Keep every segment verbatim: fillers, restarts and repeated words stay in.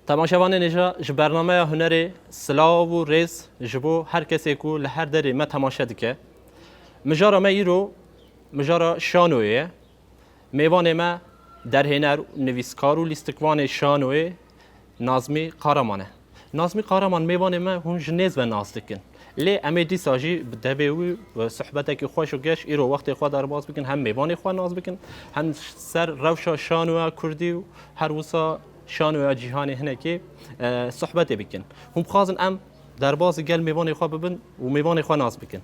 Temaşevanên hêja, ji bernameya hunerê silav û rêz ji bo her kesê ku li her derê me temaşe dike. Mijara me îro mijara şanoyê ye. Mêvanê me derhêner, nivîskar û lîstikvanê şanoyê Nazmî Qaraman e. Nazmî Qaraman, mêvanê me hûn ji nêz ve nas dikin. Lê em ê dîsa jî bi devê wî, e, sohbetekî xweş û geş îro wextê xwe derbas bikin, hem mêvanê xwe nas bikin, hem ser rewşa şanoya kurdî û her wisa şanoya cîhanê hinekê, e, sohbetê bikin. Hûn bixwazin em derbasî gel mêvanê xwe bibin û mêvanê xwe nas bikin.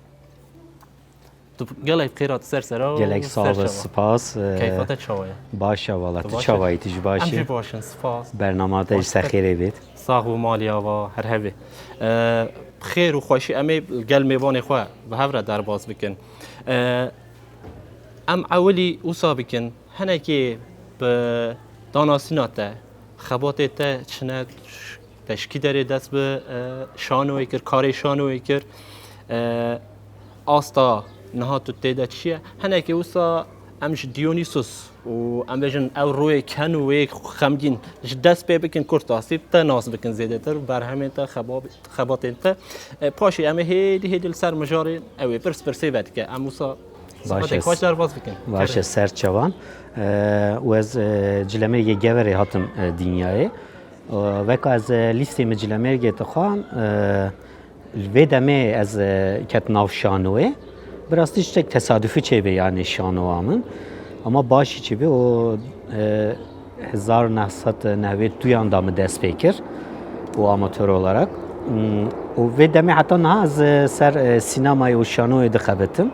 Tu gelek xêr hat ser sera û Gelek ser sağ ol, çava. Spas. Ee, Keyfa te çawa ye? Baş e valla. Tu Tu baş e? Çawa yî, tu jî baş Em e? Jî baş in, spas. Bernama te Baş ji te e. Xêrê bêt. Sax bû, malî ava, her hevê. Ee, xêr û xweşî em ê gel mêvanê xwe bi hev re derbas bikin. Ee, em ewilî wisa bikin, hinekê bi danasîna te, xebatê te çi ne, te ji kî derê dest bi, e, şanoyê kir, karê şanoyê kir, e, asta niha tu tê de çi ye? Hinekê wisa em ji Dionîsos û em bêjin ew rûyê ken û wê xemgîn ji dest pê bikin, kurtasî te nas bikin zêdetir, berhemên te, xeba-, xebatên te. E, paşê em ê hêdî hêdî li ser mijarê ew ê pirs pirsê vedike. Em wisa Baş e. Sohbetê xweş derbas bikin. Baş e, ser çavan. E, û ez, e, Cilemêrgê Geverê hatim, e, dinyayê. E, veka ez, e, lîstê min Cilemêrgê dixwam, e, vê demê ez, e, ket nav şanoyê. Bi rastî tiştek tesadufî çêbê, yanî şanoya min. Ama başî çêbê û, e, hezar neh sed newêd duyan da min dest pê kir û amatör olarak. Hmm, û vê demê heta niha ez, e, ser, e, sînemayê û şanoyê dixebitim.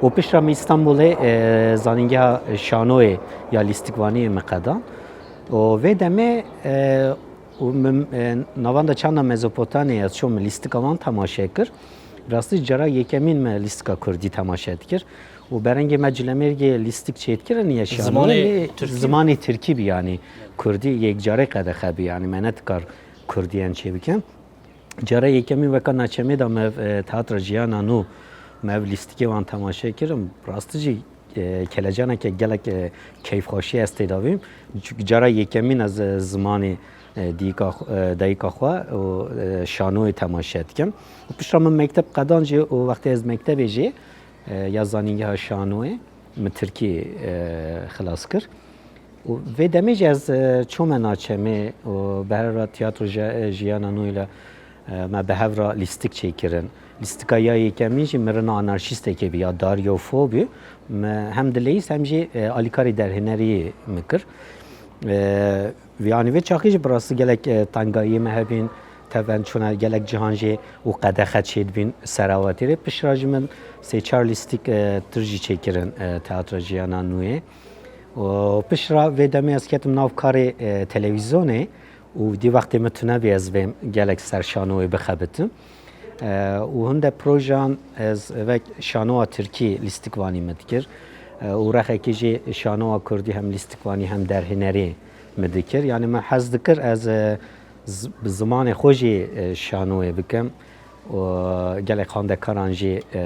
Û piştre min Îstanbulê, e, zanîngeha şanoyê ya lîstikvaniyê min qedan. Û vê demê, e, û min, e, navenda çanda Mezopotamyayê ez çûm lîstika wan temaşe kir. Rastî cara yekemîn me lîstika kurdî temaşe dikir. Û berengê me Cilemêrgê lîstik çêdikirin ye şanoyê, Zimanê lê tirkî? Zimanê tirkî bî, yanî kurdî yekcarê qedexe bî, yanî me nedikar kurdî em çêbikin. Cara yekemîn weka naçemê de me, e, Teatra Jiyana Nû, me ev lîstikê wan temaşe kirin. Rastî jî, e, kelecaneke gelek, e, keyfxweşî ez tê de bîm. Çunke cara yekemîn ez, e, zimanê, e, dîka xwe, e, dayika xwe û, e, şanoyê temaşe dikim. Û piştre min mekteb qedan jî û wextê ez mektebê jî, e, ya zanîngeha şanoyê min tirkî, e, xilas kir. Û vê demê jî ez, e, çûme naçemê û bi hev re Tiyatro Ji-, e, Jiyana Nû ile, e, me bi hev re lîstik çêkirin. Lîstika ya yekemîn jî mirina anarşîstekê bî, ya Dario Fo bî. Me hem dileyîst hem jî, e, alîkarê derhêneriyê min kir. E, yanî vê çaxê jî bi rastî gelek, e, tengayiyê me hebîn, tev em çûne gelek cihan jî û qedexe çêdibîn serawetê rê. Piştre jî min sê çar lîstik, e, tir jî çêkirin, e, Teatra Jiyana Nûyê. Û piştre vê demê ez ketim nav karê, e, televîzyonê û dî wextê min tune bî ez vêm gelek ser şanoyê bixebitim. E, û hinde projeyan ez vek şanoya tirkî lîstikvanî min dikir. E, û rexekî jî şanoya kurdî hem lîstikvanî hem derhênerî min dikir. Yanî min hez dikir ez, e, z-, bi zimanê xwe jî, e, şanoyê bikim. û gelek xwendekaran jî, e,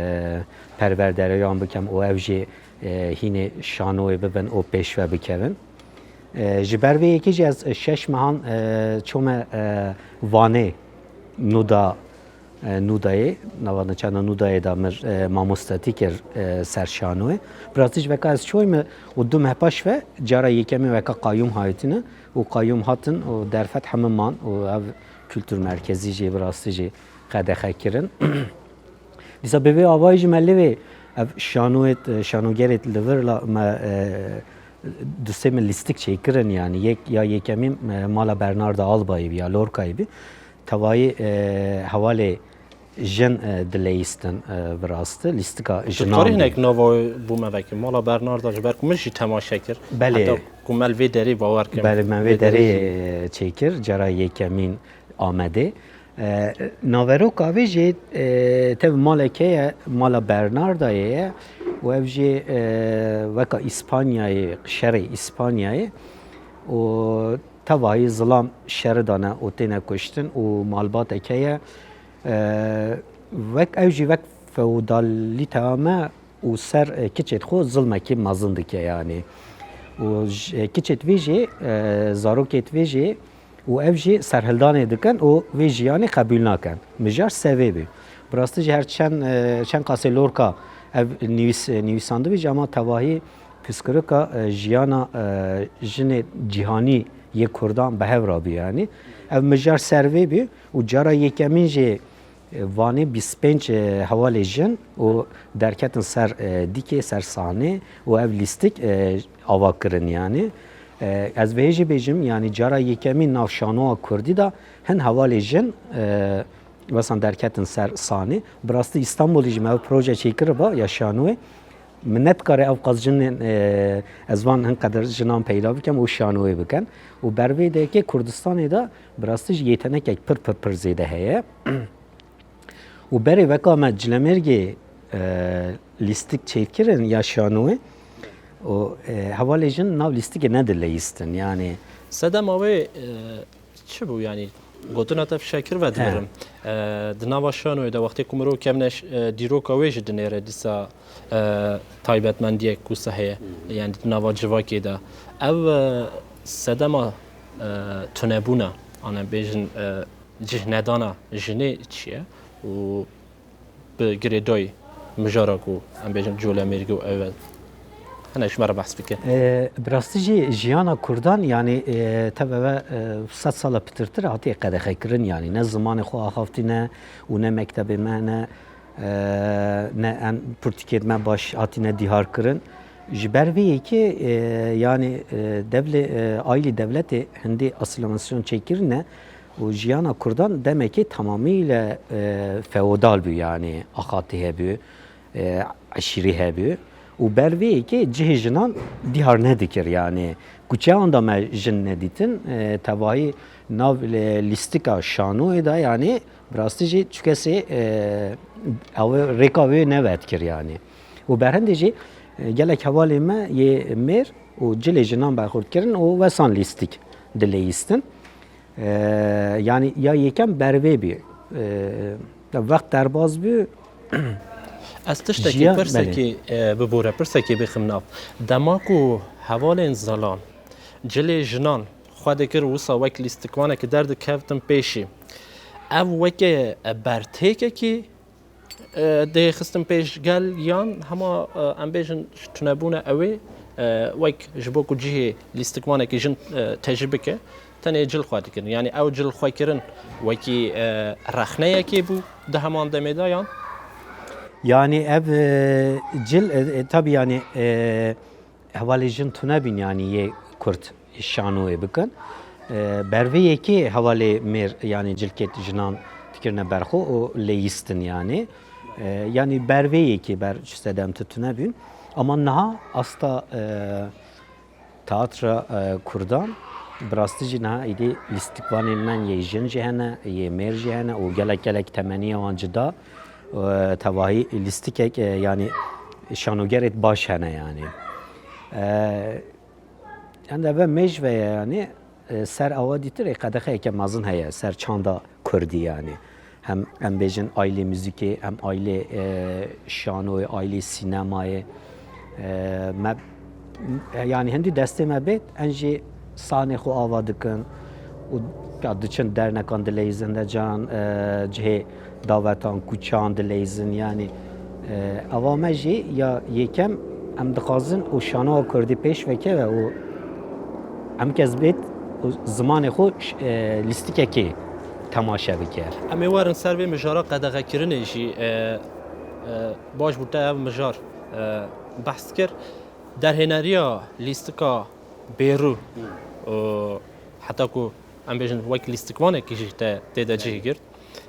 perwerdereyan bikim û ew jî, e, hînê şanoyê bibin û pêşve bikevin. E, ji ber vê yekê jî ez şeş mehan, e, çûme, e, Vanê Nûda, e, Nûdayê, navenda çanda Nûdayê de mir, e, mamostetî kir, e, ser şanoyê. Bi rastî jî weka ez çûyme û du meh paş ve cara yekemîn weka qayûm haytine û qayûm hatin û derfet heme man û ev kultur merkezî jî bi rastî jî qedexe kirin. Dîsa bi vê avayî jî me li vê ev şanoyê, şanogerê li vir la me, e, du sê min lîstik çêkirin, yanî yek, ya yekemîn, e, mala Bernarda Albayê bî, ya Lorcayê bî. Tevayî, e, hevalê jin, e, dileyîstin, e, bi rastî lîstika Tu jinan dikarî bî. Hinek nava bo me vekî. Mala Bernarda ji ber ku min jî temaşe kir. Belê. Heta ku me li vê derê bawer kim. Belê, me vê Vê derê derê jî. çêkir, cara yekemîn Amedê. E, naveroka vê jî, e, tev maleke ye, mala Bernardayê ye û ev jî, e, weka Îspanyayê, şerê Îspanyayê û tevayî zilam şeri dane û têne kuştin û malbateke ye. E, wek ew jî wek feodalîteya me û ser, e, kiçêt xwe zilmekî mezin dike yanî. Û j-, e, kiçêt vê jî, e, zarokêt vê jî û ev jî serhildanê dikin û vê jiyanê qebûl nakin. Mijar sevê bû. Bi rastî jî her çend, e, çend qasê Lorca ev nivîs-, nivîsandibû jî, ama tevahî pirsgirêka, e, jiyana, e, jinê cîhanî yê Kurdan bi hev re bû yanî. Ev mijar ser vê bû û cara yekemîn jî, e, Vanê bîst pênc, e, hevalê jin û derketin ser, e, dîkê, ser sahnê û ev lîstik, e, ava kirin yanî. E, ez vê jî bêjim, yanî cara yekemîn nav şanoya kurdî de hin hevalê jin, e, wesan derketin ser sahnê. Bi rastî Îstanbulê jî me ev proje çêkiriba ya şanoyê. Min nedikare ev qas jinên, e, ez van hin qeder jinan peyda bikim û şanoyê bikin. Û ber vê de yekê Kurdistanê de bi rastî jî yetenekek pir, pir, pir zêde heye. Û berê veka me Cilemêrgê, e, lîstik çêkirin ya şanoyê û, e, hevalê jin nav lîstikê nedileyistin. Yanî Sedema wê, e, çi bû, yanî gotina te fişekir vedibirim. He. E, di nava şanoyê de wextê ku mirov kevne ş-, e, dîroka wê jî dinêre dîsa, e, taybetmendiyek wisa heye. Yanî di nava civakê de. Ev, e, sedema, e, tunebûna, an em bêjin, e, cih nedana jinê çi ye û bi girêdayî mijara ku em bêjin Colemêrgê û ew e. Hinek ji me re behs bike. E, bi rastî jî jiyana Kurdan, yanî, e, teveve, e, sed sala pitirtir hatiye qedexekirin, yanî ne zimanê xwe axaftîne û ne mektebê me, ne, e, ne em pirtûkê me baş hatine dîharkirin. Ji ber vê yekê, e, yanî, e, devlê, e, aîlî devletê hindî asîlamasyon çêkirine û jiyana Kurdan demekê tamamîle, e, feodal bû, yanî axatî hebû, e, eşîrî hebû û ber vê yekê cihê jinan dîhar nedikir, yanî kuçeyan de me jin nedîtin, e, tevahî nav, e, lîstika şanoyê de, yanî bi rastî jî çi kesê, e, ew rêka wê nevedikir, yanî. Û berhindê jî, e, gelek hevalê me yê mêr û cilê jinan berxurd kirin û wesan lîstik dileyistin. E, yanî ya yekem ber vê bî. E, wext derbas bû. Ez tiştekî, jiyan, pirsekî, belê, e, bibore, pirsekî bixim nav. Dema ku hevalên zalan cilê jinan xwe dikir wisa wek lîstikvanekî derdikevtin pêşî, ev weke, e, bertêkekî, e, dê xistin pêş gel yan hema, e, em bêjin tunebûna ew ê, e, wek ji bo ku cihê lîstikvanekî jin, e, tejî bike, tenê cil xwe dikirin. Yanî ew cil xwe kirin wekî, e, rexneyekê bû di heman demê de yan? Yanî ev, e, cil, e, e, tabî yanî, e, hevalê jin tune bîn, yanî yê Kurd şanoyê bikin. E, ber vê yekê hevalê mêr, yanî cilkêt jinan dikirine berxwe û leyîstin yanî. E, yanî ber vê yekê ber ji sedem tu tune bîn. Ama niha asta, e, teatra, e, Kurdan, bi rastî jî niha êdî lîstikvanên me yê jin jî hene, yê mêr jî hene û gelek gelek temeniya wan cida, e, tevahî lîstikek, e, yanî şanogerêt baş hene yanî. E, Em de ve mêj ve ye, yanî, e, ser awa dîtir ê qedexeyeke mezin heye, ser çanda kurdî, yanî. Hem, em bêjin aîlê muzîkê, hem aîlê, e, şanoyê, aîlê sînemayê. E, me, e, yanî hindî destê me bêt, en jî sahnê xwe ava dikin û ya diçin dernekan dileyizin de can, e, cihê davetan, kuçan dileyizin, yanî, e, ava me jî ya yekem em dixwazin û şanoya kurdî pêş vekeve û em kes bêt û zimanê xwe ş-, e, lîstikekê temaşe bike. Em ê werin ser vê mijara qedexekirinê jî, e, e, baş bû te ev mijar, e, behs kir. Derhêneriya lîstika Bêrû, û heta ku em bêjin wek lîstikvanekî jî te tê de cih girt.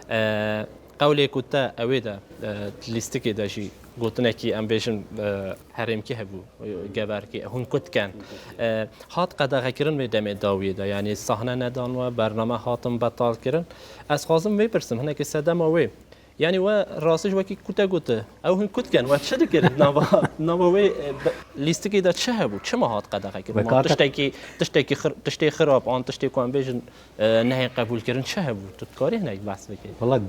E, qewlê ku te ewê de, e, lîstikê de jî gotinekî em bêjin, e, herêmkî hebû, e, geverkî, hûn ku diken. E, hat qedexekirin vê demê dawiyê de, yanî sahne nedan we, bername hatin betal kirin. Ez xwazim vê pirsim, hinekî sedema wê. Yanî we rastî ji wekî ku te gote, ew hin ku dikin, we çi dikir? Nava, nava wê, e, be-, lîstikê de çi hebû? Çima hat qedexe kirin? Wek Ma hate tiştekî, tiştekî xir-, tiştê xirab an tiştê ku em bêjin, e, nehê qebûlkirin çi hebû? Tu dikarî hinek behs bikî? Wala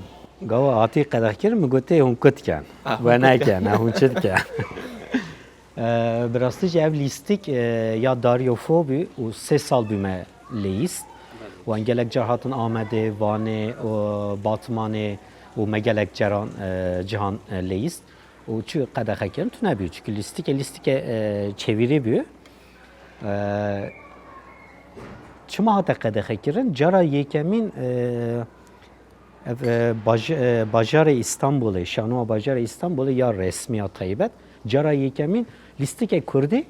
gava hatî qedex kirin, min gotê hûn ku dikin? Ah, we hûn ku dikin. Nekin, hûn çi dikin? E, bi rastî jî ev lîstik, e, ya Dario Fo bû û sê sal bû me leyîst. Wan gelek car hatin Amedê, Vanê û Batmanê û me gelek caran, e, cihan, e, leyîst û çi qedexe kirin tune bû. Çikî lîstike, lîstike, e, çevîrî bû. E, çima hate qedexe kirin? Cara yekemîn, e, ev, e, baj-, e, bajarê Îstanbulê, şanoa bajarê Îstanbulê ya resmî ya taybet, cara yekemîn lîstikek kurdî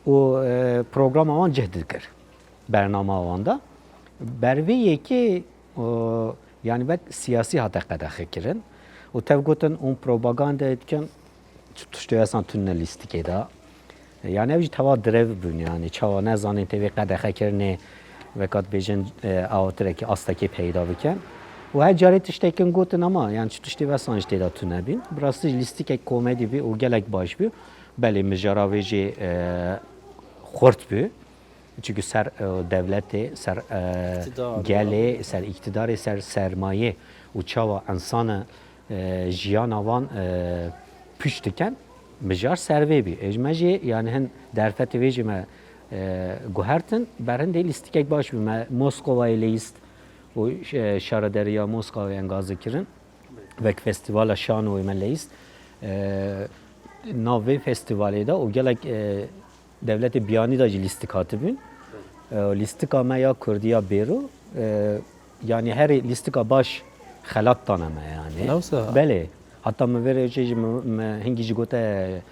û, e, programa wan cih dikir, bernama wan de. Ber vê yekê, o, yani wek siyasî hate qedexe kirin û tev gotin hûn propagandayê dikin, çi tiştê esan tune lîstikê de. Yani ev jî teva direv bûn, yani çawa nezanên tê vê qedexe kirinê, weka dibêjin, e, awatirekî astekî peyda bikin. Û her carê tiştekin gotin ama yani çi tiştê esan jî tê de tune bîn. Bi rastî jî lîstikek komedî bî û gelek baş bû. Belê mijara vê jî, e, xurt bû. Çimkî ser, e, dewletê, ser, e, Îktidar, gelê, ser îktidarê, ser sermayê û çawa insana, e, jiyana wan, e, pûç dikin, mijar ser vê bî. Ê, ji me jî, yani hin derfetê vê jî me, e, guhertin, ber hindê lîstikek baş bû. Me Moskovayê leyîst û, e, şarederiya Moskowayê engazî kirin. Wek festîvala şanoyê me leyîst. E, nav vê festîvalê de û gelek, e, dewletê biyanî de jî lîstik hatibûn. E, lîstika me ya kurdî ya bêro, e, yani herê lîstika baş xelat dane me yani. Ne wisa? Belê. Heta min vê rojê jî min, min hingî jî gote,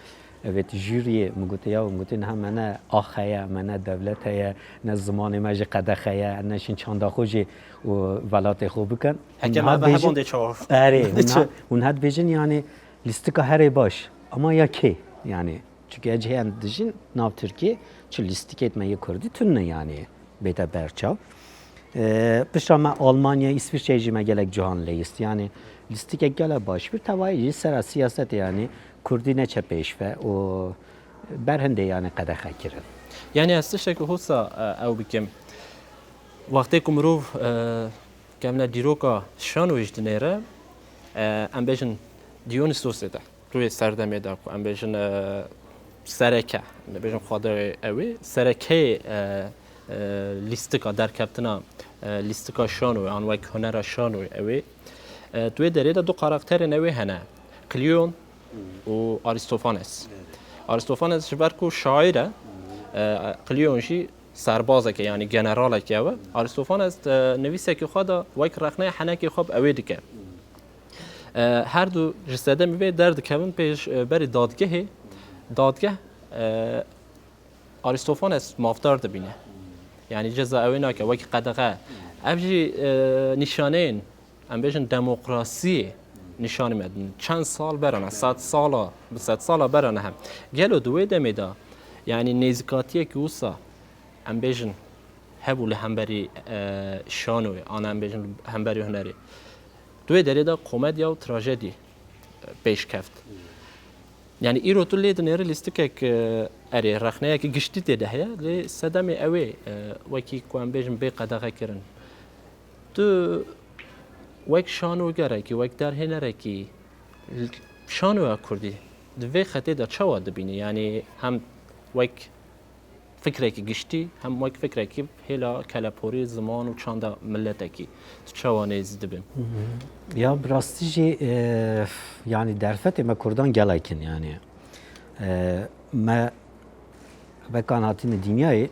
evet, jûriyê min gote, ya, min gote, niha me ne ax heye, me ne dewlet heye, ne zimanê me jî qedexe ye, ne şin çanda xwe jî û welatê xwe bikin. Heke Hûn me niha ve dibêjin hebon dê çawa. Erê, hûn niha, hûn niha dibêjin yani lîstika herê baş. Ama ya kê yani? Çimkî ez cihê em dijîn nav Tirkiyê çi lîstikêt me yê kurdî tune yani bête berçav. E, pişta me Almanya, Îsviçreyê jî me gelek cihan leyîst. Yani lîstikek gelek baş bir tevayê jî sera siyasetê yani kurdî neçe pêş ve û ber hindê yani qedexe kirin. Yani ez tiştekî hosa, e, ew bikim. Wextê ku mirov, e, kevne dîroka şanoyê jî dinêre, e, em bêjin Dionysosê de, tu yê serdemê de ku em bêjin, e, sereke, em bêjin xwedê ew ê, serekeyê, e, e, lîstika derkeftina, e, lîstika şanoyê, an wek hunera şanoyê ew ê. E, tu yê derê de du karakterên ew ê hene, Kleon û Aristofanes. Aristofanes ji ber ku şaîr e, e, Kleon jî serbazek e, yanî generalek e ew. Aristofanes, e, nivîsekî xwe de wek rexneya henekê xwe bi ew ê dike. E, her du ji sedemê vê derdikevin pêş, e, berî dadgehê. Dadgeh, e, Aristofanes mafdar dibîne. Yanî ceza ew ê nake, wekî qedexe. Ev jî, e, nîşaneyên, em bêjin, demokrasiyê nîşanî me din. Çend sal berane, sed sala, bi sed sala berane hem. Gelo di wê demê de, yanî nêzîkatiyekî wisa, em bêjin, hebû li hemberî, e, şanoyê, an em bêjin hemberî hunerê. Di wê derê de komedya û trajedî, e, pêş keft. Yani îro tu lê dinêrî lîstikek, e, erê, rexneyekî giştî tê de heye, lê sedemê ew ê, e, wekî ku em bêjin bê qedexe kirin. Tu wek şanogerekî, wek derhênerekî, şanoya kurdî di vê xetê de çawa dibînî? Yani hem wek fikrekî giştî, hem wek fikrekî hêla keleporî, ziman û çanda miletekî. Tu çawa nêzî dibin? Ya bi rastî jî, e, yani derfetê me kurdan gelek in yani. E, me vekan hatine dinyayê,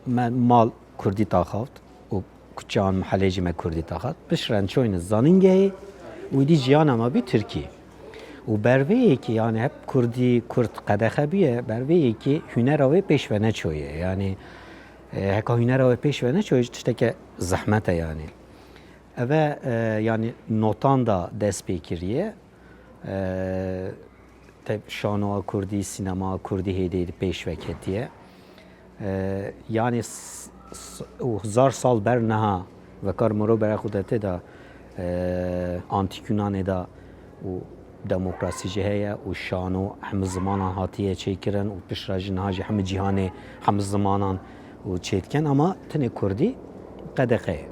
me mal kurdî taxaft û kuçeyan mihelê jî me kurdî taxat. Piştre em çoyne zanîngehê û îdî jiyana me bî tirkî. Û ber vê yekê, yani hep kurdî, kurd qedexe bûye, ber vê yekê hunera wê pêş ve neçoye. Yani, e, heka hunera wê pêş ve neçoye, tişteke zehmet e yani. Eve, e, yani notan da dest pê kiriye. E, te şanoa kurdî, sînema kurdî hêdî hêdî pêş ve ketiye. E, yani s-, s-, û hezar sal ber niha vekar mirov bere xwe de tê de, e, antîk Yunanê de û demokrasî jî heye û şano hemî zimanan hatiye çêkirin û piştre jî niha jî hemî cîhanê hemî zimanan û çêdikin, ama tenê kurdî qedexe ye.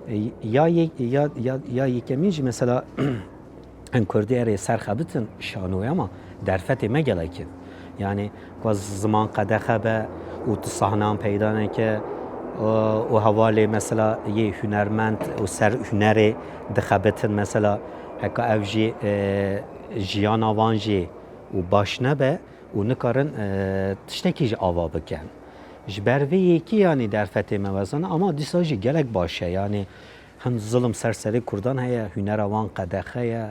E, ya yek-, ya, ya, ya yekemîn jî mesela em kurdî erê serxebitin şanoyê, ama derfetê me gelek in. Yani ku ziman qedexe be û tu sahnan peyda neke, û, û hevalê mesela yê hunermend û ser hunerê dixebitin mesela heka ev jî, e, jiyana wan jî û baş nebe û nikarin, e, tiştekî ji ava bikin. Ji ber vê yekî yanî derfetê me wezan e, ama dîsa jî gelek baş e. Yanî hin zilm ser serê Kurdan heye, hunera wan qedexe ye,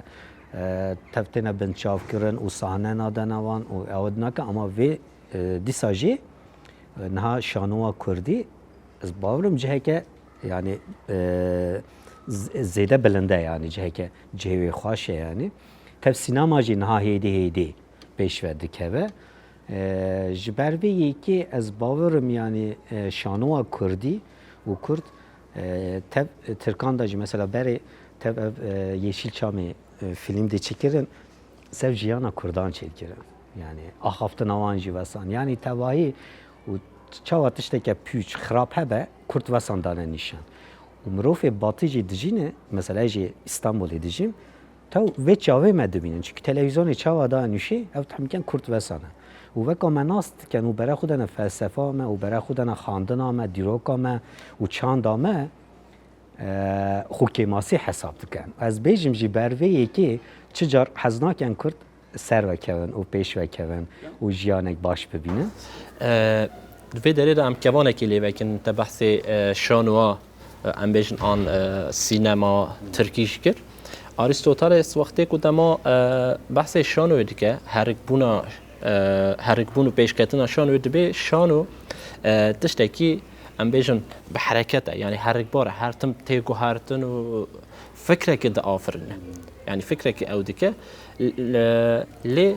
e, tev têne binçavkirin û sahne nadene wan û ew nake, ama vê, e, dîsa jî, e, niha şanowa Kurdî, ez bawerim ciheke, yanî, e, z-, zêde bilind e, yanî ciheke, cihê wê xweş e yanî. Tev sînema jî niha hêdî hêdî pêş ve dikeve. E, ji ber vê yekê ez bawerim, yanî, e, şanowa Kurdî û Kurd, e, tev Tirkan de jî mesela berê tev ev, e, Yeşilçamê, e, fîlm dê çêkirin, ser jiyana Kurdan çêkirin. Yanî axaftina wan jî wesan. Yanî tevahî û çawa tişteke pûç, xirab hebe, Kurd wesan dane nîşan. Û mirovê batî jî dijîne, mesela ez jî Îstanbulê dijîm, tew vê çavê me dibînin. Çimkî televîzyonê çawa da nûşî, ev hemken Kurd wesan e. Û weka me nas dikin û bere xwe dene felsefa me û bere xwe dene xandina me, dîroka me û çanda me, e, xwe kêmasî hesab dikin. Ez bêjim jî ber vê yekê çi car hez nakin Kurd ser vekevin û pêş vekevin û jiyanek baş bibînin. E, di vê derê de em kevanekê lê vekin, te behsê, e, şanoya, e, em bêjin an, e, sînema tirkî jî kir. Aristoteles wextê ku dema, e, behsê şanoyê dike, herikbûna, e, herikbûn û pêşketina şanoyê dibê şano, e, tiştekî em bêjin bi hereket e, yanî herikbar e, her tim tê guhertin û fikrekê diafirîne. Yanî fikrekê ew dike. L-, lê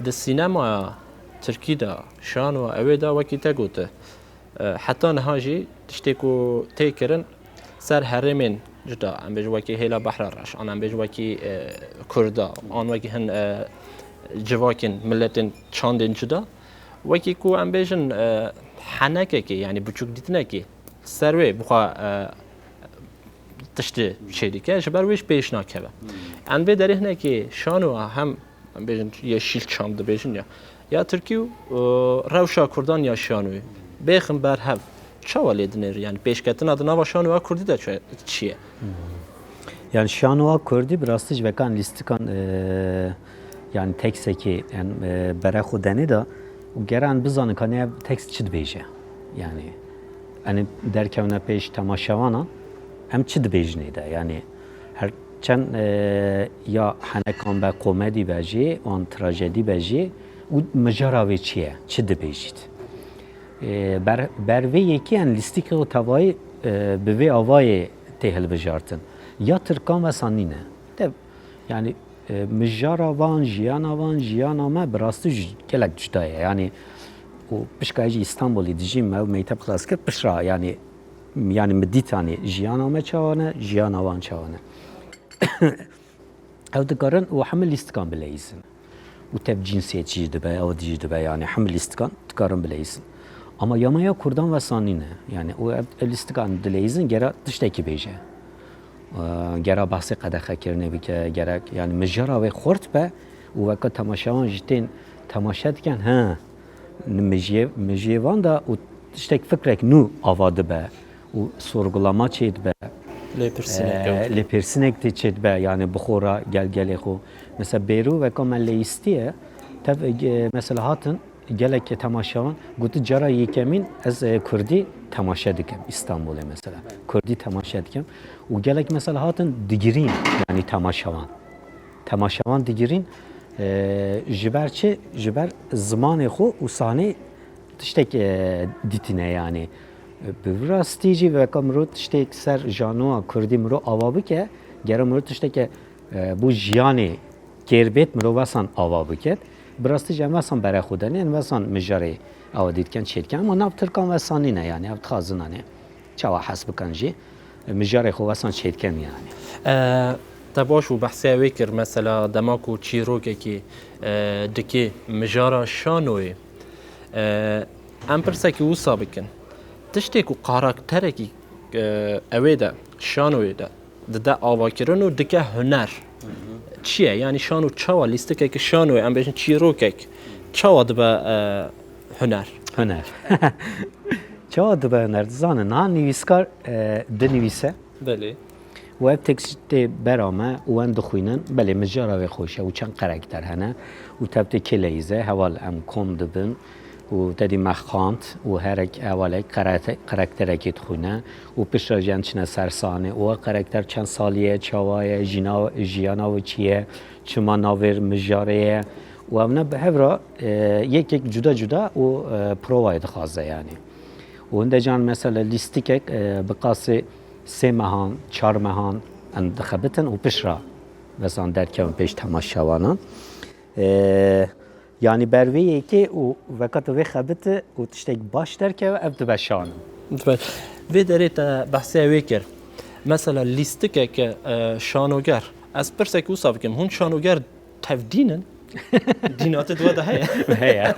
di sînemaya tirkî de, şanoya ewê de wekî te gote, e, heta niha jî tiştê ku tê kirin ser herêmên cuda, em bêjin wekî hêla Behra Reş, an em bêjin wekî, e, Kurda, an wekî hin, e, civakên miletên çandên cuda, wekî ku em bêjin, e, henekekê, yanî biçûkdîtinekê ser wê bixwe, e, tiştê çêdike, ji ber wê jî pêş nakeve. Em vê derê hinekî şanoya hem, em bêjin Yeşilçam dibêjin ya, ya tirkî û, e, rewşa Kurdan ya şanoyê bêxin ber hev. Çawa lê dinêrî? Yanî pêşketina di nava şanoya Kurdî de çi, çi ye? Yani şanoya Kurdî bi rastî ji vekan lîstikan, e, yani teksekê em, e, bere xwe denê de û geran bizanin ka ne ev tekst çi dibêje. Yani em derkevne pêş temaşevanan, em çi dibêjinê de. Yani her çend, e, ya henekan be komedî be jî, an trajedî be jî û mijara wê çi ye, çi dibêjît. E, ber, ber vê yekê em lîstikê û tevayî, e, bi vê avayê tê hilbijartin. Ya tirkan wesa nîne. De, yani, e, mijara van, jiyana van, jiyana me bi rastî jî gelek cuda ye. Yani, û pişka jî Îstanbulê dijîm me û mekteb xilas kir, pişra, yani, yani min dît, yani, jiyana me çawa ne, jiyana van çawa ne. Ew dikarin û hemû lîstikan bileyîzin. Û tev cinsiyetçî jî dibe, ew dî jî dibe, yani hemû lîstikan dikarin bileyîzin. Ama ya me ya Kurdan wesa nîne. Yani û ev, ev lîstikan dileyîzin gera tiştekî bêje. Eee, gera behsê qedexekirinê bike, gerek, yani mijara wê xurt be û weke temaşevan jî tên temaşe dikin, he, mijiyê, mijiyê van de û tiştek fikrek nû ava dibe û sorgulama çêdibe. Lêpirsinek Ee, ew. Lêpirsinek tê çêdibe, yani bi xwe re gel gelê xwe. Mesela bêrû weka me leyîstiye, tev, e, mesela hatin gelek temaşevan gotin, cara yekemîn ez, e, Kurdî temaşe dikim, Îstanbulê mesela. Kurdî temaşe dikim. Û gelek mesela hatin digirîn, yani temaşevan. Temaşevan digirîn, e, ji ber çi? Ji ber zimanê xwe û sahnê tiştek, e, dîtine yani. E, bi vî rastî jî weka mirov tiştek ser janoya Kurdî mirov ava bike, gere mirov tişteke, e, bo jiyanê kêrbêt mirov wesan ava biket. Bi rastî jî em wesan bere xwe denê, em wesan mijarê awa dîtken çêdiken. Ama nav Tirkan wesan nîne yani, ev dixwazin hani çawa hes bikin jî, e, mijarê xwe wesan çêdiken yani. E, te baş û behsê wê kir, mesela dema ku çîrokekî, e, dikê mijara şanoyê, e, em pirsekî wisa bikin. Tiştê ku karakterekî, e, ewê de, şanoyê de dide avakirin û dike huner. Çi ye? Yani şano çawa lîstikeke şanoyê, em bêjin çîrokek, çawa dibe, e, huner? Huner. Çawa dibe huner, dizane? Niha nivîskar e, dinivîse Belê. û ev tekst tê bera me û em dixwînin. Belê, mijara wê xweş e û çend karakter hene û tev tê kê leyîze, heval em kom dibin û tedî me xand û herek hevalek karate- karakterekê dixwîne û piştre jî em çine ser sahnê û ev karakter çend salî ye, çawa ye, jîna- jiyana wê çi ye, çima navê mijarê ye û em ne bi hev re e, yek yek cuda cuda û e, provayê dixwaze yanî. Û hinde can mesela lîstikek e, bi qasê sê mehan, çar mehan em dixebitin û piştre vesan derkevin pêş temaşevanan. E, yanî ber vê yekê û veka tu vê xebiti û tiştek baş derkeve, ev dibe şano. Dibe. Vê derê te behsê wê kir. Mesela lîstikeke e, şanoger. Ez pirsek wisa bikim. Hûn şanoger tev dîn in? Dîna te di we de heye. Heye.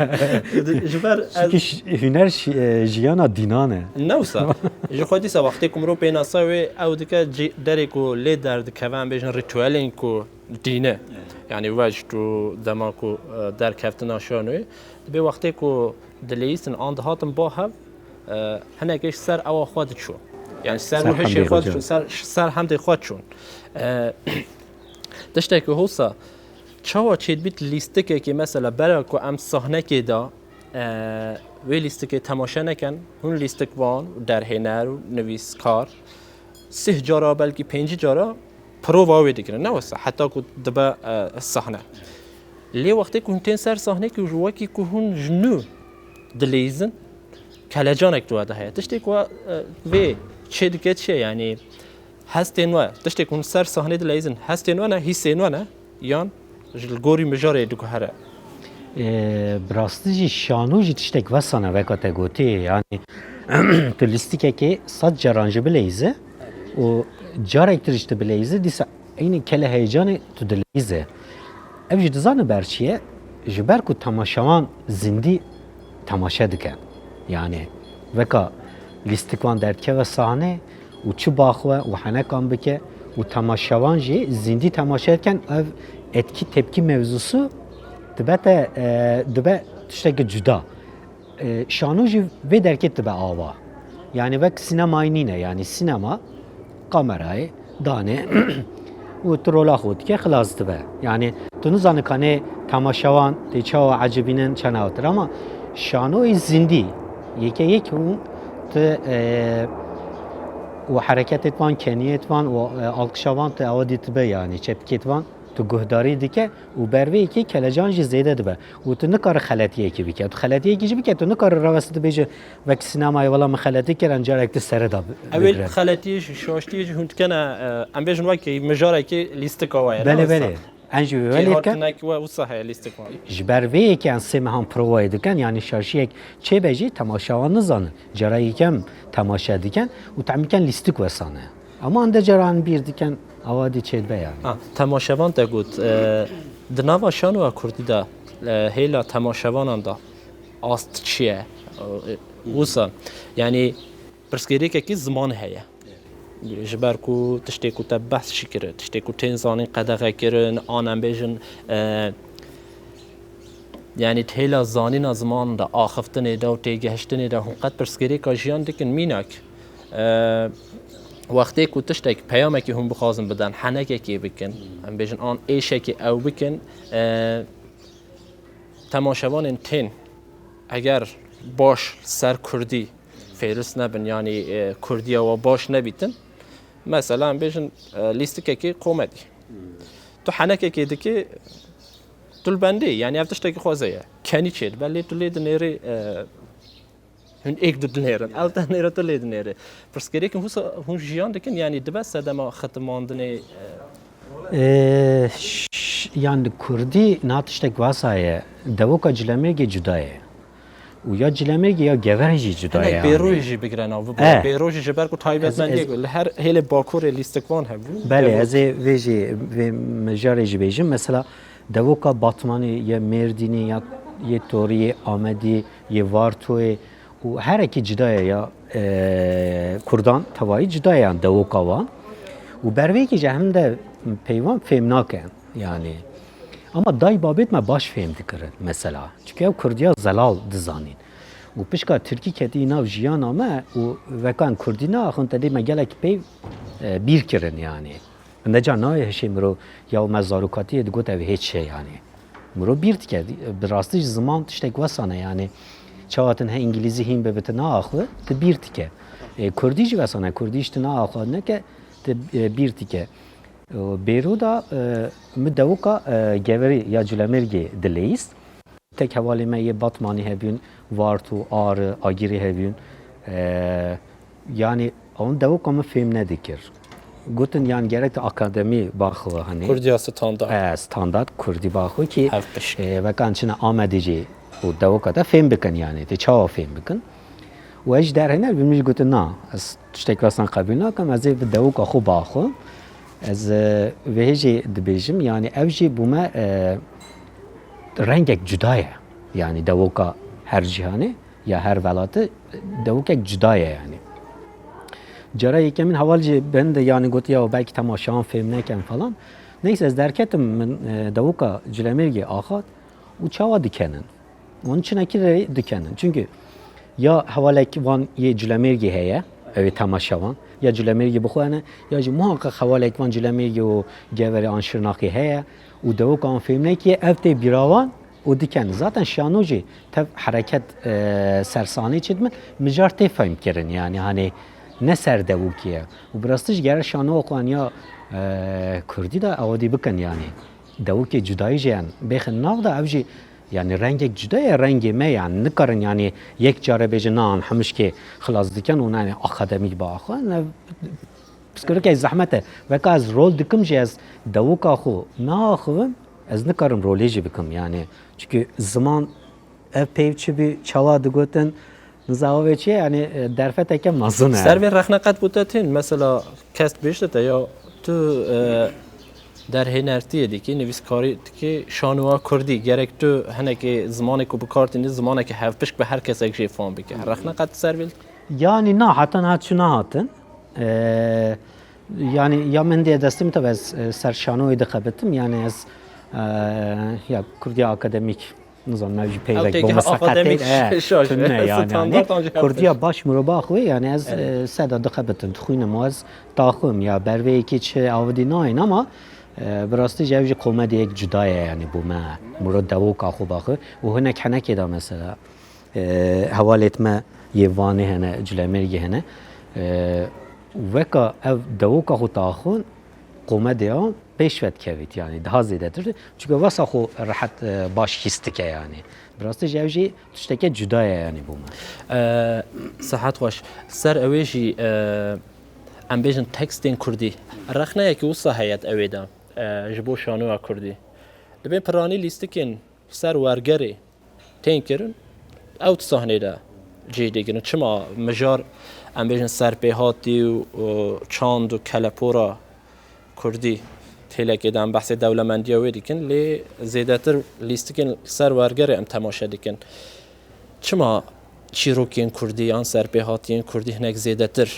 Ji ber ez Çünkü ş- huner şi- e, jiyana dînan e. Ne wisa. Ji xwe dîsa wextê ku mirov pênasa wê ew dike cî- derê ku lê derdikeve, em bêjin rituelên ku dîne. Yani wext û dema ku e, derkeftina şanoyê. Dibê wextê ku dileyîsin an dihatin ba hev, e, hinekê ji ser ewa xwe diçû. Yani ser Ser wihişê hemdê xwe xwe diçûn, ser, ser hemdê xwe çûn. E, tiştekî hosa, çawa çêdibît lîstikekê mesela bera ku em sahnekê de e, wê lîstikê temaşe nekin, hûn lîstikvan û derhêner û nivîskar sih cara belkî pêncî cara prova wê dikirin, ne wisa heta ku dibe e, sahne. Lê wextê ku hûn tên ser sahnekî û ji wekî ku hûn ji nû dileyîzin, kelecanek di we de heye. Tiştê ku e, vê çê dike çi ye? Yanî hestên we, tiştê ku hûn ser sahnê dileyîzin, hestên we ne, hîsên we ne, yan ji li gorî mijarê diguhere? E, bi rastî jî şano jî tiştek vesane veka te gotî. Yanî tu lîstikekê sed caran jî bileyîze û carek tir jî tu bileyîze, dîsa eynî kele heyecanê tu dileyîze. Ev jî dizane ber çi ye? Ji ber ku temaşevan zindî temaşe dikin. Yanî veka lîstikvan derdikeve sahnê û çi baxwe û henekan bike û temaşevan jî zindî temaşe dikin, ev etkî tepkî mevzusu dibe te, e, dibe tiştekî cuda. E, şano jî vê derkê dibe ava. Yanî wek sînemayî nîne, yanî sînema kamerayê danê û tu rola xwe dike, xilas dibe. Yanî tu nizane kanê temaşevan tê çawa ecibînin çend awtir ama şanoyê zindî yeke yek û tu e, û hereketê van, keniyê van û e, alqişa van tu ewa dî dibe, yanî çepikê van tu guhdarî dike û ber vê yekê kelecan jî zêde dibe û tu nikare xeletiyekî bike. Tu xeletiyekî jî bike, tu nikare rawestî tu bêje wek sînemayê wela min xeletî kir, em carek tu sere da bi- Ew ê bigire. Xeletiyê jî, şaştiyê jî hûn dikene, e, em bêjin wekî mijarekî lîstika we ye, ne Belê, wisa? belê. Em jî wê welê dikin. Têhatine ki we wisa heye lîstik wan. Ji ber vê yekê em sê mehan provayê dikin, yanî şaşiyek çêbe jî temaşevan nizanin. Cara yekem temaşe dikin û tehmîken lîstik wesane. Ama em de caran bîr dikin, awa dî çêdibe yanî. Ha, temaşevan te got, e, di nava şanoya kurdî de, e, hêla temaşevanan de ast çi ye? E, wisa, yanî pirsgirêkekî ziman heye. Ji ber ku tiştê ku te behs jî kir, tiştê ku tên zanîn qedexe kirin, an em bêjin, e, yanî di hêla zanîna ziman de, axiftinê de û têgihiştinê de hûn qet pirsgirêka jiyan dikin mînak. E, wextê ku tiştek, peyamekî hûn bixwazin bidin, henekekê bikin, em bêjin an êşekê ew bikin, e, temaşevanên tên eger baş ser kurdî fêris nebin, yanî e, kurdiya we baş nebîtin, mesela em bêjin e, lîstikekê komedî. Tu henekekê dikî, tu li bendê, yanî ev tiştekî xweze ye. Kenî çêdibe, lê tu lê dinêrî e, hûn êk du dinêrin. Ew te nêre tu lê dinêrî. Pirsgirêkin wisa hûn jiyan dikin, yanî dibe sedema xitimandinê e, Ee, ş- yan li kurdî niha tiştek wasa ye. Devoka cilemêrgê cuda ye. Û ya cilemêrgê ya geverê jî cuda ye. Hinek pêroyê jî bigire nav bibo. Eh. Pêro jî ji ber ku taybetmendiyek li her hêlê bakurê lîstikvan hebû. Belê, ez ê vê jî vê mijarê jî bêjim. Mesela devoka Batmanê ye, Mêrdînê ya, yê Toriyê, Amedî, yê Vartoyê, û herekî cuda ye ya, e, kurdan tevayî cuda ye yan dewoka wan. Û ber vê yekê jî hem de peyvan fêm nakin yanî. Ama dayî babêt me baş fêm dikirin mesela. Çunke ew kurdiya zelal dizanîn. Û pişka tirkî ketî nav jiyana me û weka em kurdî naaxivin, te dê me gelek pey, e, bîr kirin yanî. Min de car nayê hişê mirov ya me zarokatiyê digot ev hêç e yanî. Mirov bîr dike. Bi rastî jî ziman tiştek wesane yanî. Çawa tu niha îngilîzî hîn bibe tu naaxive, tu bîr dike. E, kurdî jî wesane, kurdî jî tu naaxive neke, tu, e, bîr dike. E, Bêro da, e, min dewoka, e, Geverî ya Culemêrgê dileyîst. Tek hevalê me yê Batmanî hebûn, Varto, Ari, Agirî hebûn. E, yanî, ewan dewoka min fêm nedikir. Gotin, yanî, gerek te akademî baxwe, hani. Kurdiya standart. E, standart, kurdî baxwe ki, Hevpişk. E, vekan çine Amedê jî û dewoka te fêm bikin, yanî, te çawa fêm bikin. Û ez jî derhêner bûm, min jî gotin, na, ez tiştek westan qebûl nakim, ez ê bi dewoka xwe baxwim. Ez, e, vê hêjê dibêjim, yanî ev jî bo me, e, rengek cuda ye. Yanî dewoka her cîhanê ya her welatê dewokek cuda ye yanî. Cara yekemîn heval jî bin de yanî gotiya, belkî temaşeyan fêm nekin falan. Neyse ez derketim, min, e, dewoka Culemêrgê axat û çawa dikenin. Wan çinekî rê dikenin. Çimkî ya hevalek wan yê Culemêrgê heye, ew ê temaşevan, ya Culemêrgê bi xwe hene, ya jî muhaqqeq hevalek wan Culemêrgê û Geverê an Şirnexê heye û dewoka wan fêm nekiye, ev tê bîra wan û dikenin. Zaten şano jî tev hereket, e, sersanê çêdibin, mijar tê fêm kirin, yanî, hani, ne ser dewokî ye. Û bi rastî jî gere şano xwe ya, e, kurdî de awadî bikin, yanî. Dewokê cudayî jî, yanî, bêxin nav de ev jî, yanî, rengek cuda ye, rengê me, yanî, nikarin, yanî, yek care bêjin, na, an hemişkê xilas dikin û, yanî, akademîk biaxivin. Ne, pirsgirêkek zehmet e. Weka ez rol dikim jî, ez dewoka xwe naaxivim, ez nikarim rolê jî bikim, yanî. Çimkî ziman ev peyv çi bî, çawa digotin, nizawa vê çi ye, yanî, e, derfeteke mezin e. Ser vê rexne qet bo te tên, mesela kes dibêjte te ya tu, e, derhênertiyê dikî, nivîskarî dikî, şanoya kurdî, gerek tu hinekê zimanê ku bi kar tînî, zimaneke hevpişk be, her kesek jê fam bike. Rexne qet ser vê? Yanî na, heta niha çû nehatin. E, yanî ya min dê destê min tabi ez, e, ser şanoyê dixebitim, yanî ez, e, ya kurdiya akademîk Nizanim, ev jî peyvek bo min seqetê, e, tune yanî, yanî. Kurdiya baş miroba xwe, yanî ez, e, seda dixebitim, dixwînim û ez taxim ya ber vê yekê çi avdî nayên ama, e, bi rastî jî ev jî komediyek cuda ye, yanî bo me, miro dewoka xwe baxwe û hinek henekê de mesela, e, hevalêt me yê Vanê hene, Culemêrgê hene, e, weka ev dewoka xwe taxin, komediya pêş ve dikevît, yanî daha zêdetir. Çunke wesa xwe rehet, e, baş hîs dike, yanî. Bi rastî jî ev jî tişteke cuda ye, yanî bo me. E, sihet xweş. Ser ew ê jî, e, em bêjin tekstên kurdî. Rexneyekî wisa heye di ewê de, e, ji bo şanoya kurdî. Dibên piranî lîstikên ser wergerê tên kirin, ew di sahnê de cihê dê girin. Çima mijar, em bêjin, serpêhatî û, û çand û kelepora kurdî têlekê de em behsê dewlemendiya wê dikin, lê zêdetir lîstikên ser wergerê em temaşe dikin. Çima çîrokên kurdî yan serpêhatiyên kurdî hinek zêdetir,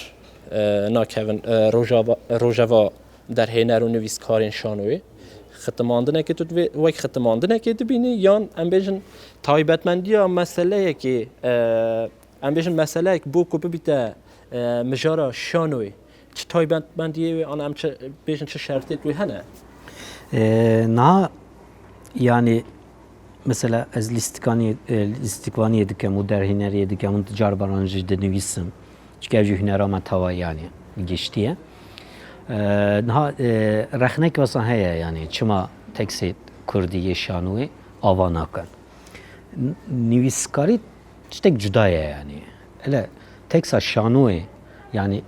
e, nakevin, e, rojava, rojeva derhêner û nivîskarên şanoyê? Xitimandinekê tu divê wek xitimandinekê dibînî, yan em bêjin taybetmendiya meseleyekê, e, em bêjin meseleyek bo ku bibîte, e, mijara şanoyê, çi taybetmendiyê wê, an em çi bêjin, çi şertê wê hene? E, niha, yanî, mesela ez lîstikaniyê, e, lîstikvaniyê dikim û derhêneriyê dikim û di carbaran jî dinivîsim. Çunke ev jî hunera me tawa, yanî, giştî ye. E, niha, e, rexnek wesa heye, yanî, çima teksê kurdî yê şanoyê ava nakin? N-, nivîskarî tiştek cuda ye, yanî. Hele teksa şanoyê, yanî,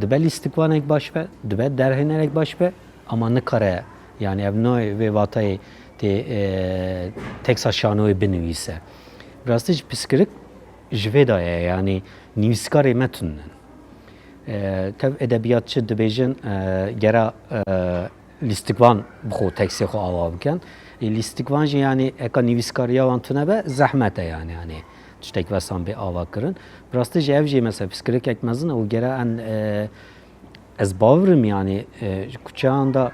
dibe lîstikvanek baş be, dibe derhênerek baş be, ama nikare, yanî, ev nayê vê vatayê tê, e, teksa şanoyê binivîse. Bi rastî jî piskirik ji vê de ye, yanî, nivîskarê me tune ne. E, tev edebiyatçi dibêjin, e, gera, e, lîstikvan bi xwe teksê xwe ava bikin. Ê lîstikvan jî, yanî, eka nivîskariya wan tune be, zehmet e, yanî, yanî tiştek vesan bê ava kirin. Bi rastî jî ev jî mesela piskirikek mezin e û gere en, e, ez bawerim, yanî, e, ji kuçeyan de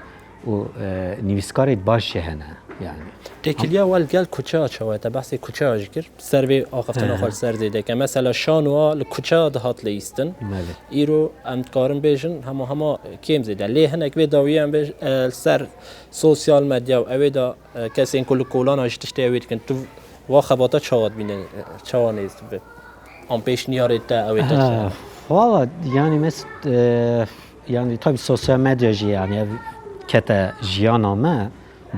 û, e, nivîskarê baş jî hene. Yani. Têkiliya we li gel kuçeya çawa ye? Te behsê kuçeya jî kir. Ser vê axiftina xwe li ser zêde ke. Mesela şanoya li kuçeya dihat leyîstin. Belê. Îro em dikarin bêjin hema hema kêm zêde. Lê hinek vê dawiyê em bêj, e, li ser sosyal medya û ewê de, e, kesên ku li kolana jî tiştê ewê dikin. Tu va xebata çawa dibîne, e, çawa nêz dibe? An pêşniyarê te ewê te çi? Ha, valla yani mes-, e, yani tabii sosyal medya jî yani ev kete jiyana me,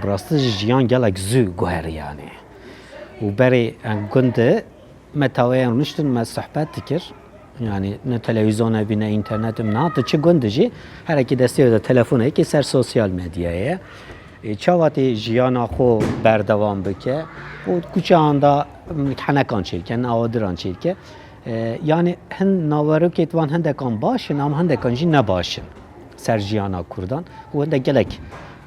bi rastî jî jiyan gelek zû guherî yani. Û berê em gund de me tawê em rûniştin me sohbet dikir. Yani ne televîzyona bî ne înternet bî niha tu çi gund jî herekî destê de telefonekî ser sosyal medyayê ye. Ê, çawa tê jiyana xwe berdewam bike û kuçeyan da, m, henekan çêbike, awadiran çêbike. E, yani hin naverokêt van hindekan baş in, ama hindekan jî ne baş in ser jiyana Kurdan. Û hindek gelek,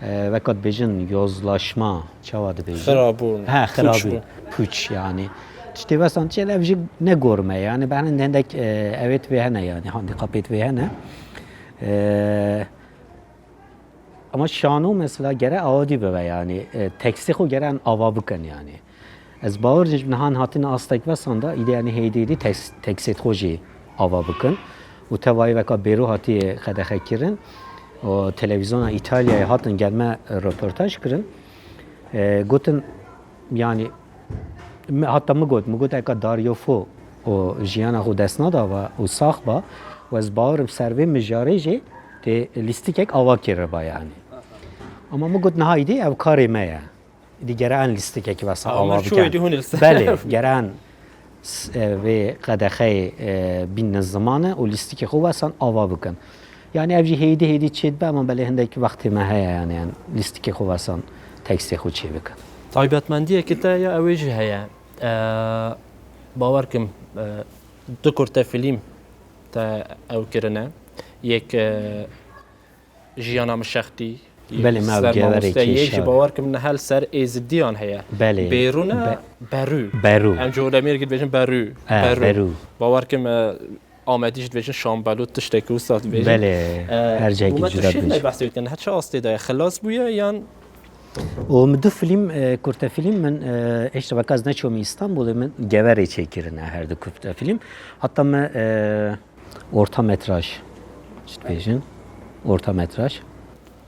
e, weka dibêjin yozlaşma, çawa dibêjin? Xirabûn, He, xirabî, pûçbûn. Pûç yani. Tiştê wesan çê ev jî ne gor me yani. Ben hindek, e, ewêt vê hene yani, handikapêt vê hene. E, Ama şano mesela gere awadî bibe yani, e, teksê xwe gere en ava bikin yani. Ez bawer dikim nihan hatine astek vesan da, îdî yani hêdî hêdî teks-, teksê xwe jî ava bikin. Û tevayî veka bêro hatiye qedexe kirin. O televîzyona Îtalyayê hatin gel me röportaj kirin. E, gotin, yani, me, hatta min got, min got, eka Dario Fo û jiyana xwe dest nada ve û sax ba, û ez bawerim ser vê mijarê jî tê lîstikek ava kiriba yani. Ama min got, niha îdî ev karê me ye. Îdî gere en lîstikekî wesa Ama ava çû bikin. Êdî hûn li ser. Belê, gere en s-, e, vê qedexeyê, e, bînin ziman e û lîstikê xwe wesan ava bikin. Yani ev jî hêdî hêdî çêdibe, ama belê hindek wextê me heye yani, yani lîstikê xwe wesan teksê xwe çê bikin. Taybetmendiyekî te ya ew ê jî heye. E, bawer kim, e, du kurte filîm te ew kirine. Yek, e, Jiyana min şextî, Belê, me ev ser geverê mamosteyê kêşa. Jî bawer kim niha li ser êzidiyan heye. Belê. Bêrû ne, Be-, berû. Berû. Em ji Hordemêrgî dibêjin berû. E, berû. Berû. Bawer kim, e, Amedî jî dibêjin şambelû, tiştekî wisa dibêjin. Belê, E, her cihekî û me tu cuda şêt dibêjin. Me behsê wê dikin, her çi astê de ye? Xilas bûye yan? Û min du film, e, kurte film min, e, hêşta weka ez neçûme Îstanbulê min geverê çêkirine her du kurte film. Hatta min, e, orta metraj, çi dibêjin? Orta metraj.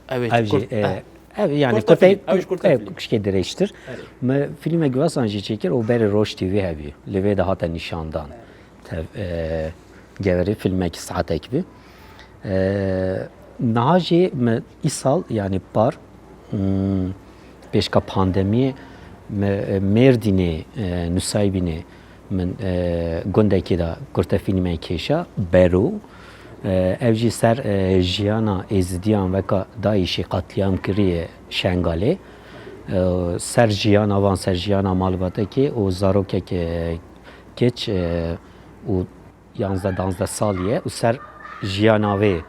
Ev ê Ev jî, kurt, e, eh. Ev yani Kurte kurte, film, ev jî kurte ev film. Kuşkê dirêjtir. Evet. Me filmek vesan jî çêkir û berê Roj T V hebî. Li vê de hate nîşandan. Tev-, e, geverê filmek saetek bî. E, niha jî me îsal yani par, hmm, pêşka pandemiyê me, e, Mêrdînê, e, Nusaybînê Min, e, gundekî de kurte fîlmê kêşa, Berû. E, ev jî ser, e, jiyana Êzidiyan weka DAIŞê qatliyam kiriye Şengalê. E, ser jiyana van, ser jiyana malbatekê û zarokek, e, keç, e, û yanzdeh danzdeh salî ye û ser jiyana wê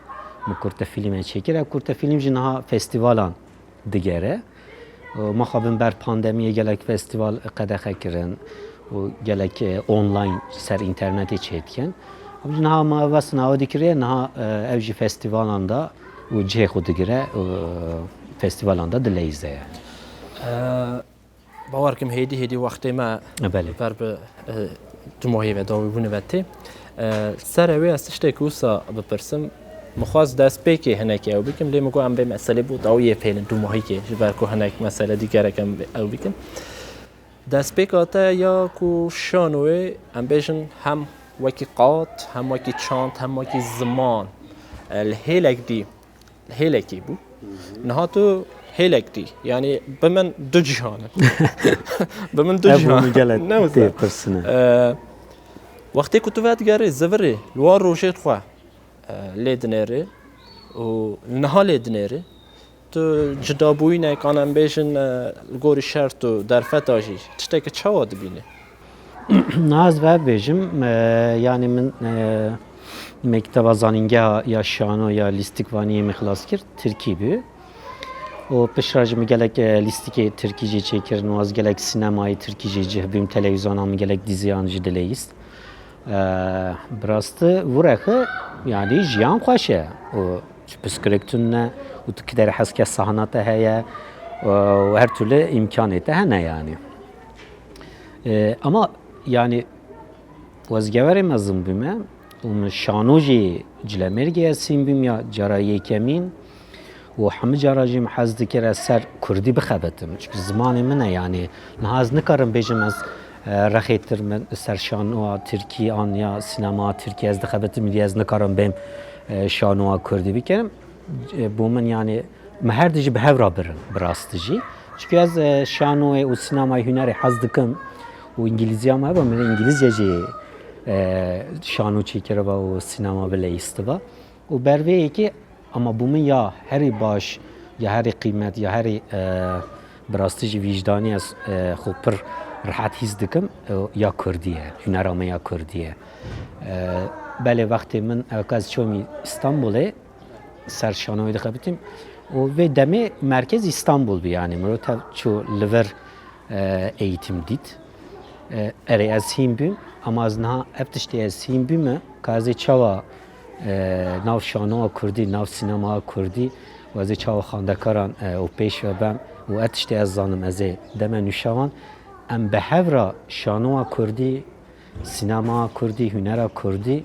min kurte fîlmê çêkir. Ev kurte fîlm jî niha festîvalan digere. Û mixabin ber pandemiyê gelek festîval qedexe kirin û gelek, e, online ser înternetê çêdikin. Em jî niha me ev westin awa dikiriye, niha, e, ev jî festîvalan de û cihê xwe digire û festîvalan de dileyîze ye. E, Bawer kim hêdî hêdî wextê me E, belê. Ber bi, e, dumahî ve dawîbûnê ve tê. E, ser ew ê ez tiştekî wisa bipirsim. Min xwest destpêkê hinekî ew bikim, lê min got em bê meselê bo dawiyê fêlin dumahîkê, ji ber ku hinek mesele dî gerek em ew bikin. Destpêka te ya ku şanoyê, em bêjin hem wekî qat, hem wekî çand, hem wekî ziman, e, li hêlek dî hêlekî bû. Niha tu hêlek dî. Yanî bi min du cîhan in. Bi min du Ev cîhan. Hûn gelek Ne wisa? Tê pirsine. Ee, wextê ku tu vedigerî zivirî, li wan rojê xwe, e, lê dinêrî û niha lê dinêrî, tu cidabûyînek, an em bêjin, e, li gorî şert û derfeta jî tiştekî çawa dibînî? Niha ez ve bêjim, e, yani min, e, mekteba zanîngeha ya şano ya lîstikvaniyê min xilas kir, tirkî bû. Û piştre jî min gelek, e, lîstikê tirkî jî çêkirin û ez gelek sînemayê tirkî jî cih bûm, televîzyona min gelek dîziyan jî dileyîst. E, bi rastî vûrexi, yani jiyan xweş e. Û Ji pirsgirêk tune û tu kidere hez ke sahna te heye, Û her türlü îmkanê te hene yani. E, ama yani ez geverê mezin bûme û min şano jî Cilemêrgê ez hîn bûm ya cara yekemîn û hemî cara jî min hez dikir ez ser kurdî bixebitim. Çünkü zimanê min e yani. Niha ez nikarim bêjim ez, e, rexêtir min ser şanoa tirkî an ya sînema tirkî ez dixebitim, lê ez nikarim bêm, e, şanoa kurdî bikirim. E, bo min yani me her dijî bi hev re birin, bi rastî jî. Çünkü ez, e, şanoyê û sînemayê hunerê hez dikim û îngilîziya me hebe, min îngilîzce jî, e, şano çêkiriba û sînema bileyîstiba. Û ber vê yekê ama bo min ya herî baş, ya herî qîmet, ya herî, e, bi rastî jî vîjdanî ez, e, xwe pir rehet hîs dikim, e, ya kurdî ye, hunera me ya kurdî ye. E, belê wextê min ewka ez çomî Îstanbulê, ser şanoyê dixebitim. Û vê demê merkez Îstanbul bû, yani mirov tev çû li vir, e, eğitim dît. E, erê ez hîn bûm, ama ez niha ev tiştê ez hîn bûme, ka ez ê çawa, e, nav şanoya kurdî, nav sînemaya kurdî û ez ê çawa xwendekaran, e, û pêş ve bem û ev tiştê ez zanim ez ê deme nûşewan. Em bi hev re şanoya kurdî, sînemaya kurdî, hunera kurdî,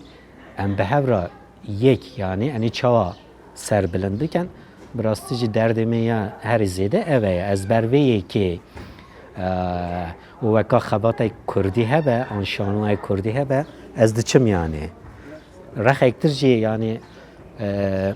em bi hev re yek, yani, enê çawa serbilind bikin, bi rastî jî derdê me ya herî zêde ev e. Ez ber vê yekê, e, û weka xebatê kurdî hebe, an şanoyê kurdî hebe, ez diçim yani. Rexektir jî yani, e,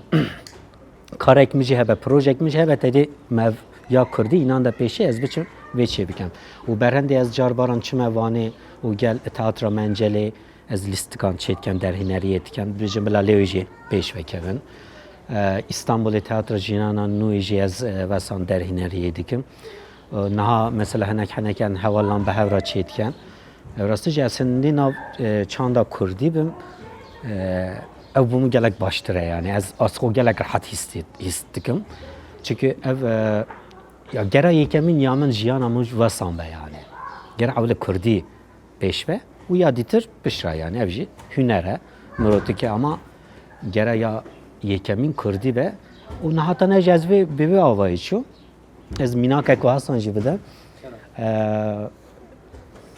karek min jî hebe, projek min jî hebe, tedê me ya kurdî înan de pêşî ez biçim vê çê bikim. Û berhendê ez car baran çime Wanê û gel teatra Mencelê, ez lîstikan çêdikem, derhêneriyê dikem. Dibêjim bila lê wê jî pêş vekevin. E, Îstanbulê Teatra Jinana nûyê jî ez, e, vesan derhêneriyê dikim. E, niha mesela hinek heneken hewalan bi hev re çêdiken. E, rastî jî ez hindî nav, e, çanda kurdî bim. E, ew bo min gelek baştir e yani. Ez, ez xwe gelek rehet hîs, hîs dikim. Çünkü ev, e, ya gera yekemîn ya min jiyana min ji vesan be yani. Gera ewle kurdî pêş ve û ya dîtir pişt re, yani ev jî huner e. Mirotike ama gere ya yekemîn kurdî be û niha tane jî ez vê, bi vê avayî çû. Ez mînakek ku hesan jî bide. Eee,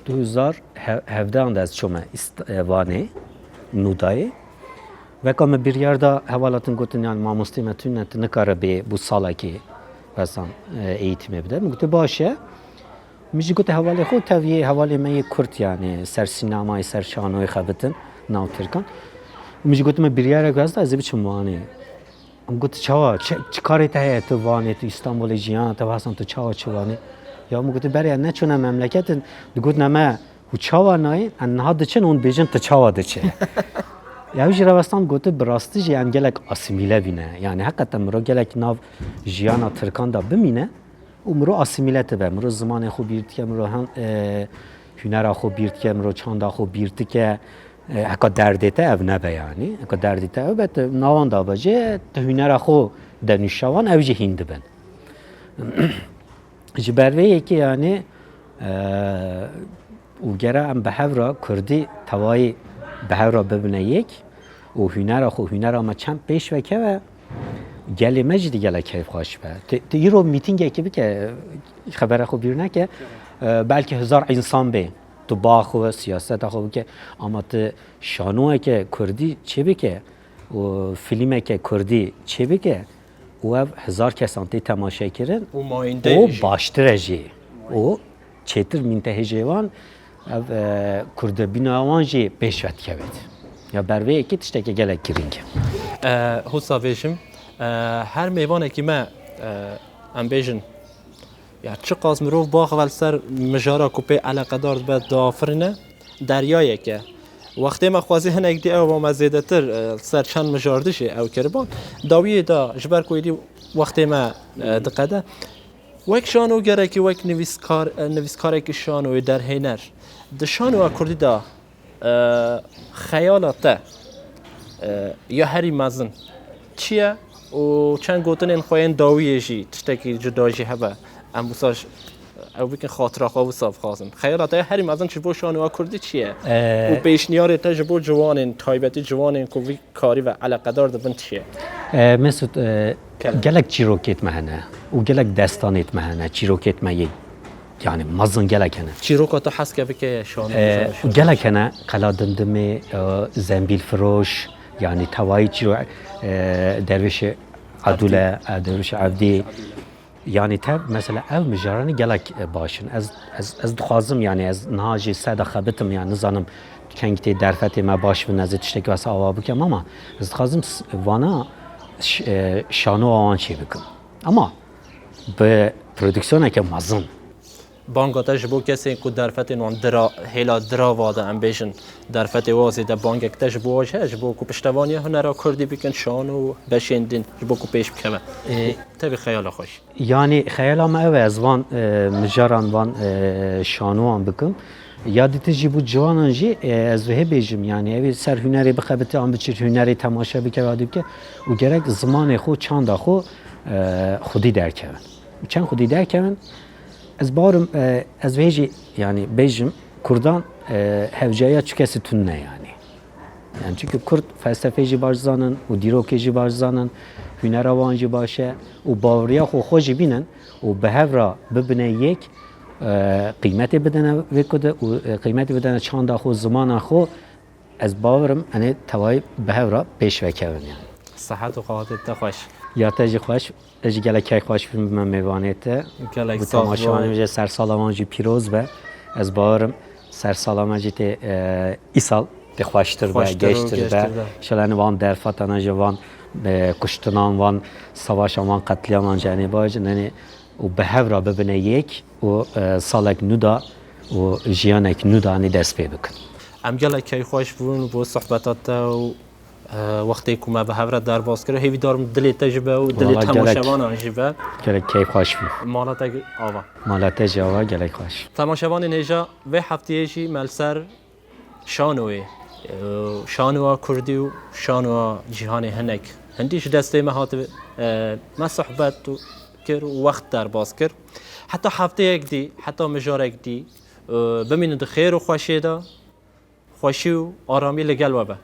du hezar hevdehan de ez çûme Îst-, e, Vanê, Nûdayê. Veka me biryar da hevala din gotin, yani mamostê me tune, tu nikare bê bu salekê vesan, e, eğitimê bide. Min gote baş e. Min jî gote hevalê xwe, tev yê hevalê me yê Kurd, yani ser sînemayê, ser şanoyê xebitin nav Tirkan. Min jî gote me biryarek hesta ez ê biçim Wanê. Min got çawa, çi, çi karê te heye, tu Wanê, tu Îstanbulê jiyana te, hesan tu çawa çi Wanê? Ya min gote berê neçûne memleketin, digotin me hû çawa nayên, em niha diçin hûn bêjin tu çawa diçe. Ya ew jî revestan gote bi rastî jî em gelek asîmîle bîne. Yani heqeten miro gelek nav jiyana Tirkan de bimîne. Û miro asîmîle dibe, miro zimanê xwe bîr dike, miro hem, e, hunera xwe bîr dike, miro çanda xwe bîr dike. E, heka derdê te ev nebe yani. Heka derdê te ev be, tu nawan da be jê, tu hunera xwe de nûşewan, ew jî hîn dibin. Ji ber vê yekê yani, e, û gere em bi hev re kurdî tewayî bi hev re bibine yek û hunera xwe, hunera me çend pêş vekeve, gelê me jî dî gelek keyfxweş be. Tu, tu îro mîtîngekî bike, xebera xwe bîr neke, e, belkî hezar însan bê, tu ba xwe, siyaseta xwe bike, ama tu şanoyeke kurdî çê bike û fîlmeke kurdî çê bike û ev hezar kesan tê temaşe kirin, û mayîndeyê û jî baştir e jî. Û çêtir mîntehê jê wan, ev, e, kurdebîna wan jî pêş ve dikevêt. Ya ber vê yekê tiştekê gelek girîng e. E, hosa vêjim, e, her mêvanekî me, e, em bêjin, ya çiqas mirov baxwe li ser mijara ku pê eleqedar dibe diafirîne, deryayek e. Wextê me xwezî hinek dî ew ba me zêdetir, e, li ser çend mijar dijî ew kiriban. Dawiyê de ji ber ku êdî wextê me, e, diqede. Wek şanogerekî, wek nivîskar, e, nivîskarekî şanoyê derhêner, di şanoya kurdî de, e, xeyala te, e, ya herî mezin çi ye? Û çend gotinên xwe yên dawiyê jî tiştekî cuda jî hebe. Em wisa j-, ew bikin xatira xwe wisa bixwazin. Xeyala te ya herî mezin ji bo şanoya kurdî çi ye? E, û pêşniyarê te ji bo ciwanên, taybetî ciwanên ku vî karî ve eleqedar dibin çi ye? E, Mesut, e, Gelek çîrokêt me hene û gelek destanêt me hene, çîrokêt me yê, yani mezin gelek hene. Çîroka tu hes ke bike şano. E, gelek hene, Qela Dimdimê, e, Zembîl Firoş, yani tewayî çîro, e, Dervişê Edûle, e, Dervişê Evdî. Yani tev, mesela ev mijaranî gelek, e, baş in. Ez, ez, ez dixwazim, yani ez niha jî seda xebitim, yani nizanim keng tê derfetê me baş bin, ez ê tiştekî wesa ava bikim, ama ez dixwazim s-, vana ş-, e, şanoa wan çê bikim. Ama bi prodüksiyoneke mezin. Banga te ji bo kesên ku derfetên wan dira, hêla dirava de, em bêjin, derfetê wa zêde bangek te ji bo wan ji heye, ji bo ku piştevaniya hunera kurdî bikin, şano û beşên din, ji bo ku pêş bikeve. Ê, Tevî xeyala xweş. Yani xeyala me ew e, ez van, e, mijaran, van, e, şanoan bikim. Ya dîtir jî bo ciwanan jî, e, ez wê bêjim, yani ew ê ser hunerê bixebite, an biçir hunerê temaşe bike, wa dî bike û gerek zimanê xwe, çanda xwe, e, xwedî derkevin. Çend xwedî derkevin, ez bawerim, e, ez wê jî, yani bêjim, kurdan, e, hewcaya çi kesî tune ne, yani. Yani çünkü kurd felsefê jî baş zanin û dîrokê jî baş zanin, hunera wan jî baş e û baweriya xwe xwe jî bînin û bi hev re bibine yek, e, qîmetê bidene vê ku de û, e, qîmetê bidene çanda xwe, zimana xwe, ez bawerim, enê tewayî bi hev re pêş vekevin yani. Sihet û xebatê te xweş. Ya te jî xweş. Ez jî gelek keyf xweş bûm bime mêvanê te. Gelek û sağ ol. Temaşevanê jî sersala wan jî pîroz be. Ez bawerim sersala me jî tê, e, îsal tê xweştir be, xweştir û geştir be. Geştir be. Şelene van derfatana jî van, e, kuştinan, van savaşan, van qetlîyaman jî enê bajin, enê û bi hev re bibine yek û, e, salek nû da û jiyanek nû da enê dest pê bikin. Em gelek keyfxweş bûn bo sohbeta te û, e, wextê ku me bi hev re derbas kir. Hêvîdar im dilê te jî be û dilê temaşevanan jî be. Wala gelek, gelek keyfxweş bû. Mala te ava. Mala te jî ava, gelek xweş. Temaşevanên hêja, vê hefteyê jî me li ser şanoyê, e, şanoya kurdî û şanoya cîhanê hinek hindî ji destê me hatibe, e, me sohbet û kir û wext derbas kir. Heta hefteyek dî, heta mijarek dî, e, bimînin di xêr û xweşiyê de, xweşî û aramî li gel we be.